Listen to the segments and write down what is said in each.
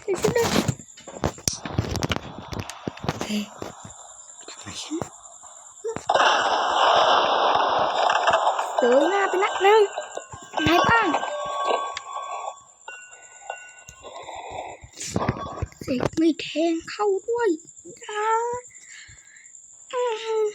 ໄປຊັ້ນເດີ. ໂອເຄ ເສີຍໜ້າໄປນັດໜຶ່ງ. ນາຍປ້າງ ເສກໄມ້ແທງເຂົ້າດ້ວຍ. ຢ່າ ອືມ.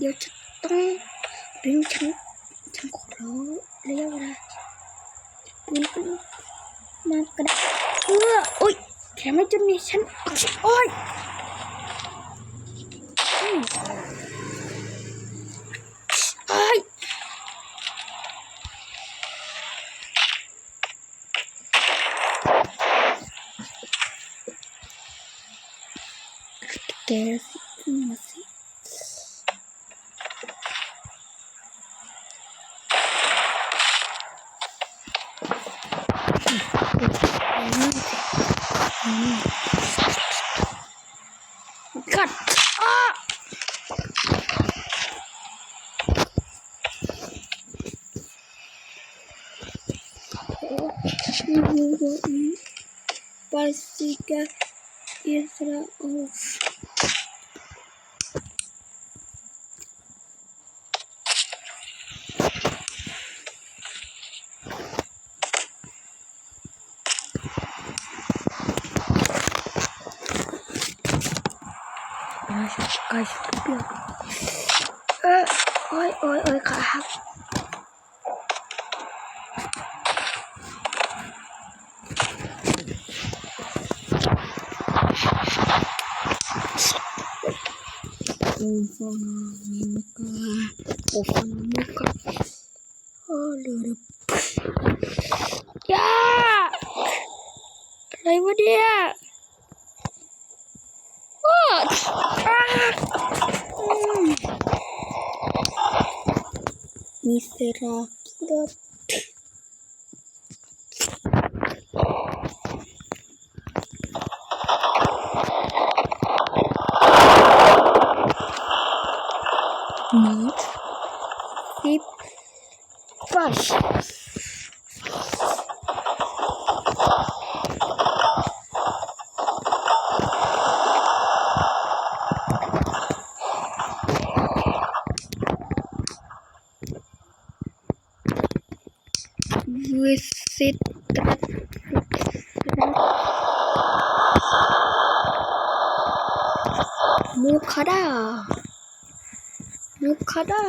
ດຽວຈະຕ້ອງດຶງ ສັງເຄາະໄລຍະເວລາ ປືນຂຶ້ນມາກະໄດ້. ເອີ ໂອ້ຍ ແຖມໃຫ້ຈົນນີ້ ຊັ້ນ ໂອ້ຍ ອືມ ໂອ້ຍ. ແກຊິຂຶ້ນມາຊິ. ກັດ ອາ ປາເຊກາ ອິດສະຣາເອວ. ເອີ ໂອ້ຍ ໂອ້ຍ ໂອ້ຍ ຂາຫັກ. ຢ່າ ອະໄລວະເດຍ ໂອ້ ອາ ອືມ ມິເຊຣາບເລີ. ມີສິບ ຟາສ. ວິສິດ ໂມຄາດາ ໂມຄາດາ.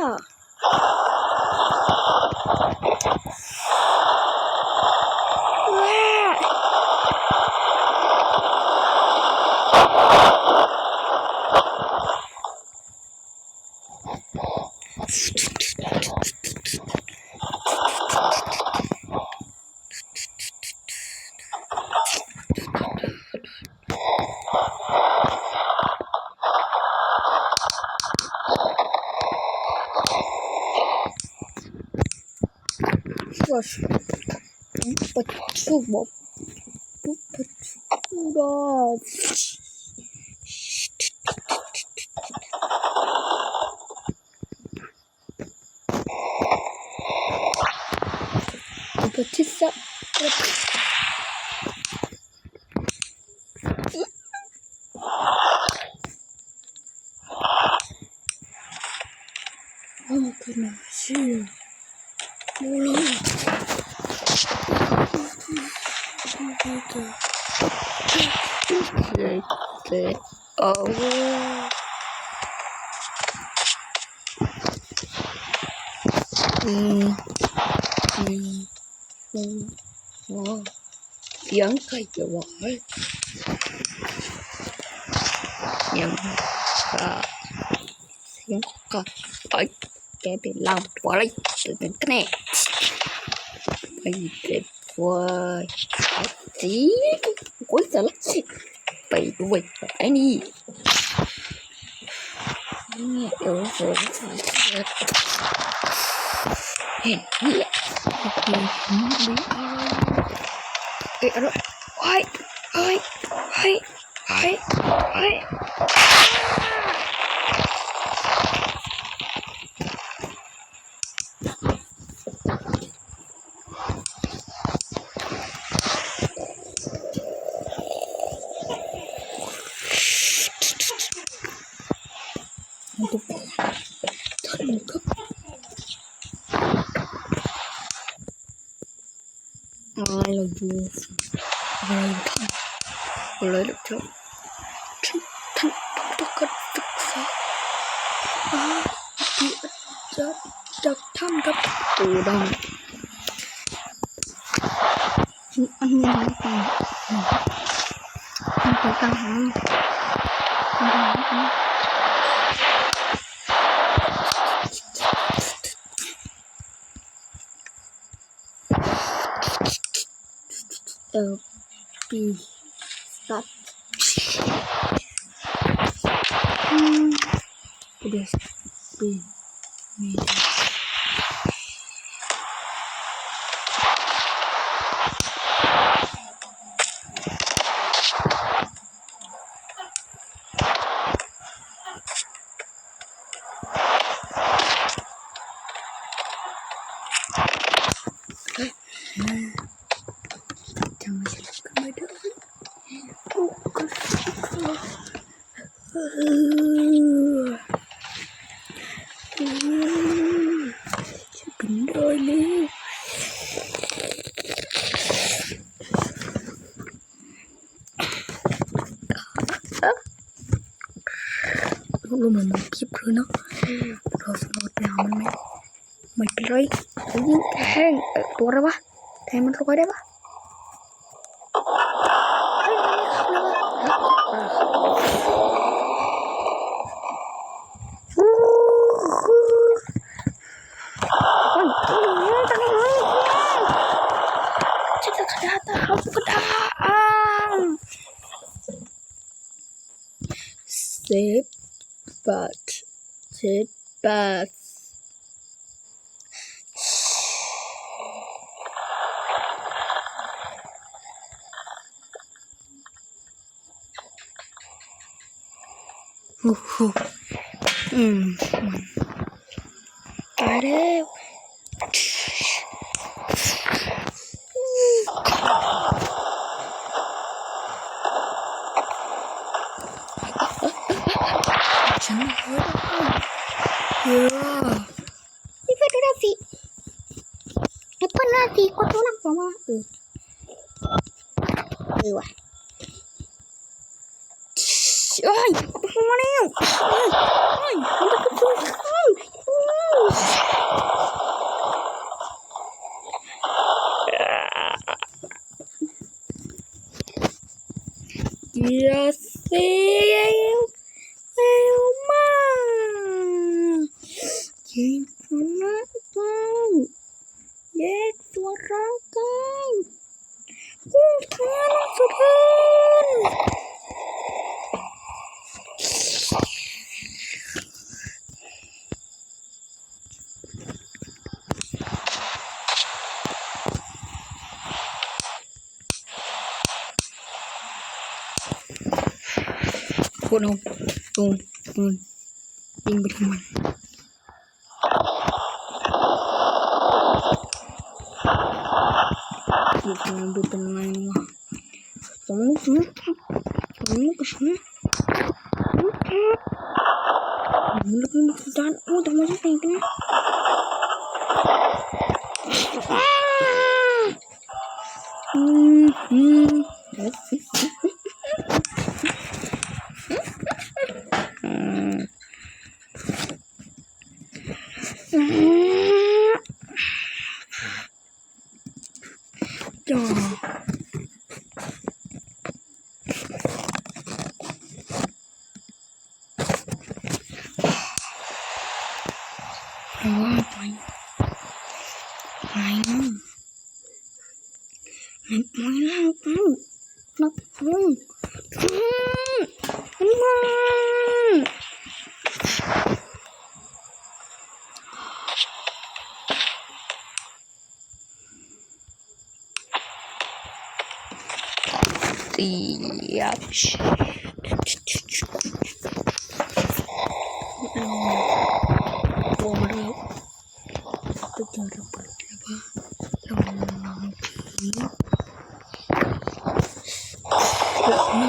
ตัวที่สอง Oh my goodness. Here. No, no. Oh. ອືມ ອືມ ອືມ ໂອ້ ສຽງໄກ່ຈະວ່າ ສຽງກະ ສຽງກະໄກ່ ແກເປັນລາວຕົວໄລ ເປັນກະແນ ໄປເປັນ ໂອ້ຍ ເອົາຊິ ໂອ້ຍ ສາລະຊິ ໄປດ້ວຍ ໄອ້ນີ້ ເອີ ເອີ ເອີ ເຫັນເຫື່ອ ເອີ ໂອ້ຍ ໂອ້ຍ ໂອ້ຍ ໂອ້ຍ. ອາຍລະຢູ ອາຍລະຢູ ອາຍລະຢູ ທ່ານ ທ່ານຕ້ອງການສຶກສາ ອາ ທີ່ຈະ ຈະທຳກັບໂກດັງ ອັນນີ້ ອັນນີ້ ອັນນີ້ ອັນນີ້ ເອີ ປີສາດ ອືມ ເດສປີ ລົງມາ ມັນພິດເລີຍເນາະ ເຮົາສາມາດໄປຫາມັນໄດ້ ໄມ່ເປັນໄລ ໂອ້ຍ ແຮງ ເອີ ຕົວໃດວະ ແທງມັນລອຍໄດ້ປະ? ເຊບ ບາດ ເຊບ ບາດ ໂອ້ໂຫ ອືມ ຕາຍແລ້ວ ເອີ ນີ້ເພິ່ນໂດນສີ ເພິ່ນໂດນສີກວ່າໂຕນຳ ເພາະວ່າ ເອີ ເອີວ່ະ ໂອ້ຍ ມາແລ້ວ ໂອ້ຍ ໂອ້ຍ ມັນກໍຄື ໂອ້ຍ ຢາເຊວ ເຊວມາ ຍິງໂຕນຳ ແຍກຕົວຮ່າງກາຍ ກູທານສະເທີນ ໂຄດເອົາ ໂຕ ໂຕ ຍິງໄປທີ່ມັນ. ເປັນຍັງໄງວະ? ສອງມື້ສອງມື້ສອງມື້ກະສອງມື້ ໂອ້ ແຕ່ວ່າຊິເປັນ ອືມ ອືມ ຈ້າ ແຕ່ວ່າໄປ ໄປ ມັນ ມັນ ມັນ ມັນ ສຽບ ໂອ້ ມາແລ້ວ ໄປເຈີລະເບີດລະເບີດ ລອງ ລອງ ລອງ ລອງ ລອງ ມັ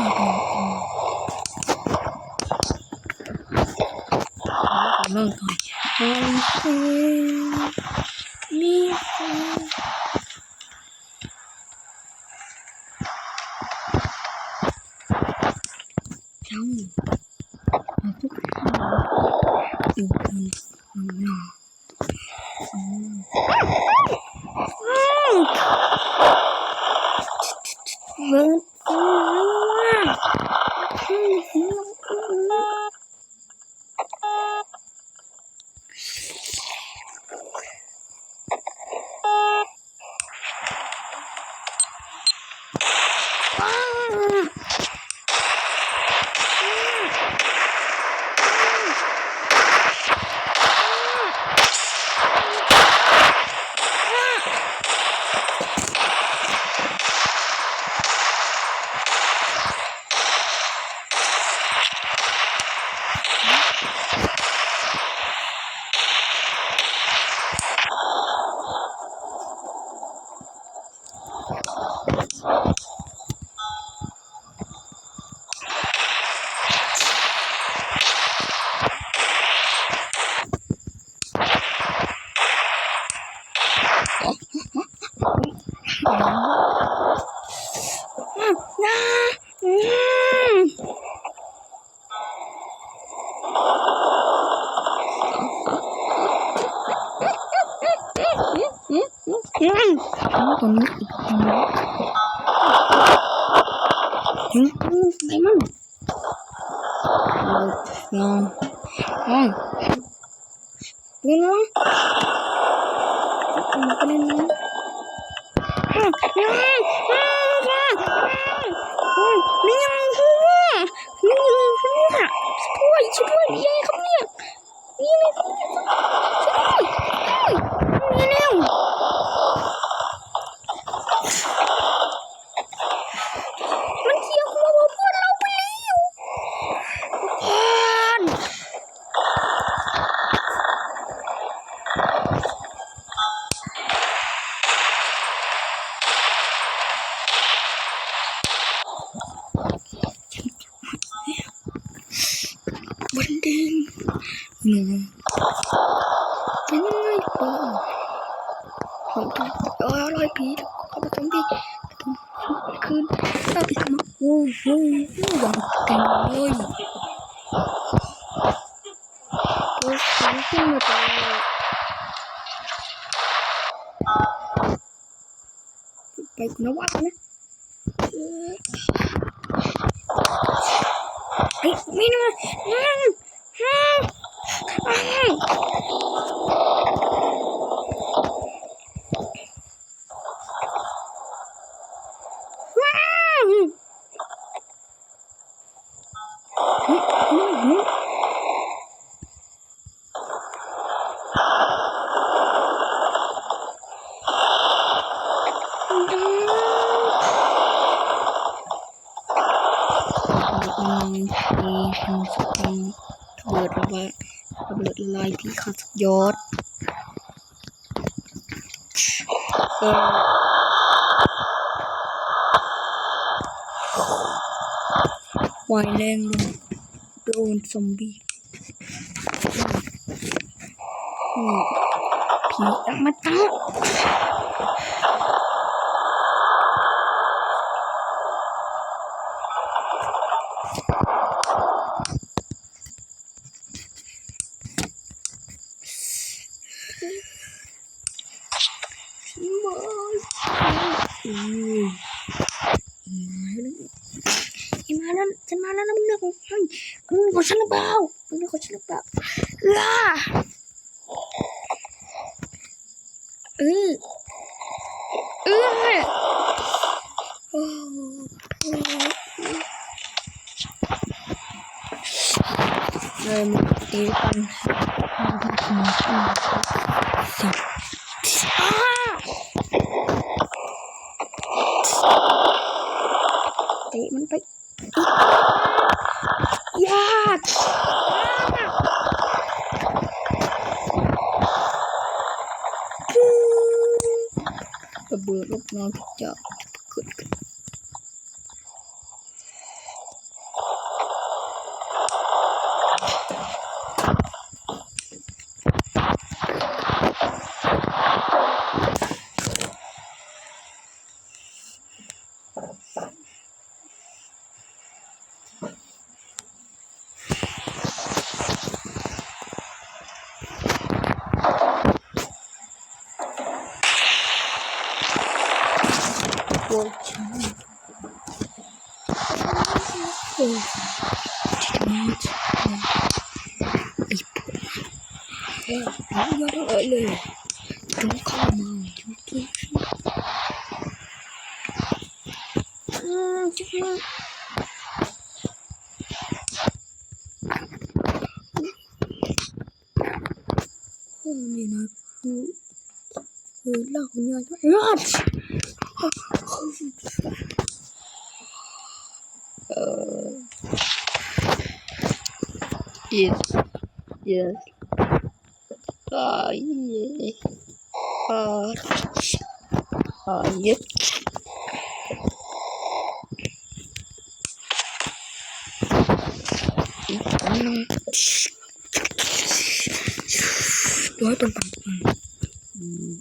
ນເຄຍຫົວບໍ່ເພື່ອນເຮົາໄປແລ້ວ ເພື່ອນ. ວັນເດງ ເປັນຍັງໄງບ້າງ? ເຮົາຕ້ອງ ເອີ ຮ້ອຍປີ ເຮົາຕ້ອງໄປ ຄືນ ເຮົາໄປທຳ ໂອ້ໂຫ ຢ່າງເກັ່ງເລີຍ ໂອ້ ເກັ່ງມາກເລີຍ. ໄປຄຸນນະວັດນະ ເອີຍ ມີນະ ລະເບີດລະບາຍ ລະເບີດລະລາຍທີ່ຂ້າສຸດຍອດ ເອີ. ໄຟແລງລົງ ໂດນຊອມບີ້. ອືມ ຜີອະມະຕະ. ມາ ໂອ້ຍ ມາແລ້ວ ມາແລ້ວ ມັນມາແລ້ວນະ ມັນເລື່ອງຂອງຂ້ອຍ ມັນເລື່ອງຂອງຊັ້ນຫຼືເປົ່າ ມັນເລື່ອງຂອງຊັ້ນຫຼືເປົ່າ ເອີ ເອີ ເອີ ໂອ້ ເລີຍມັນຕີກັນ ເຕະມັນໄປ ຢາດ ລະເບີດລູກນ້ອງຈອກ ໂອ້ ນີ້ນະ ຄື ຄືລາກຍາດ ເອີ yes yes ອາ ເຢັບ ໂອ້ຍ ປັນໆ ອືມ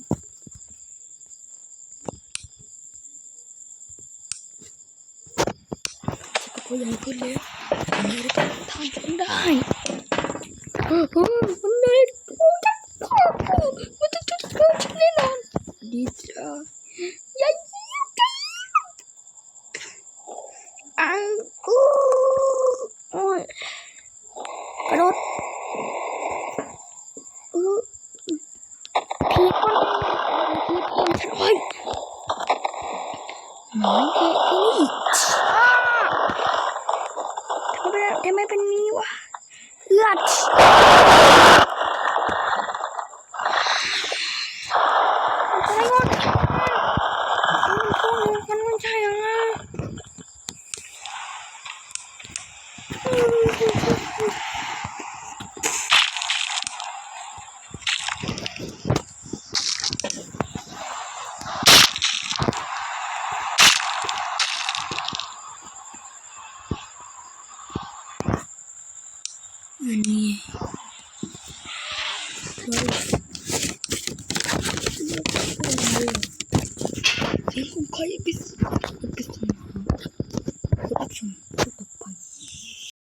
ກໍຍັງຂຶ້ນແລ້ວ ອັນນີ້ໄດ້ ທ່ານຈະໄດ້ ເອີ ເອີ ມັນໄດ້ ມັນຈະ ມັນຈະ ມັນຈະແນ່ນອນ ດີຈ້າ ຢ່າຍິງ ອາ ອູ ໂອ້ຍ ກະໂດດ ອື ຖີບກ່ອນ ຖີບອີກ ໂອ້ຍ ນ້ອຍແທ້ ອີ່ນີ້ ທຳໄມເປັນ ທຳໄມເປັນນີ້ວະ ເອືອດ ມັນໃຊ້ຫຍັງ ມັນ ມັນ ມັນໃຊ້ຫຍັງ ອັນນີ້ ໂອ້ຍ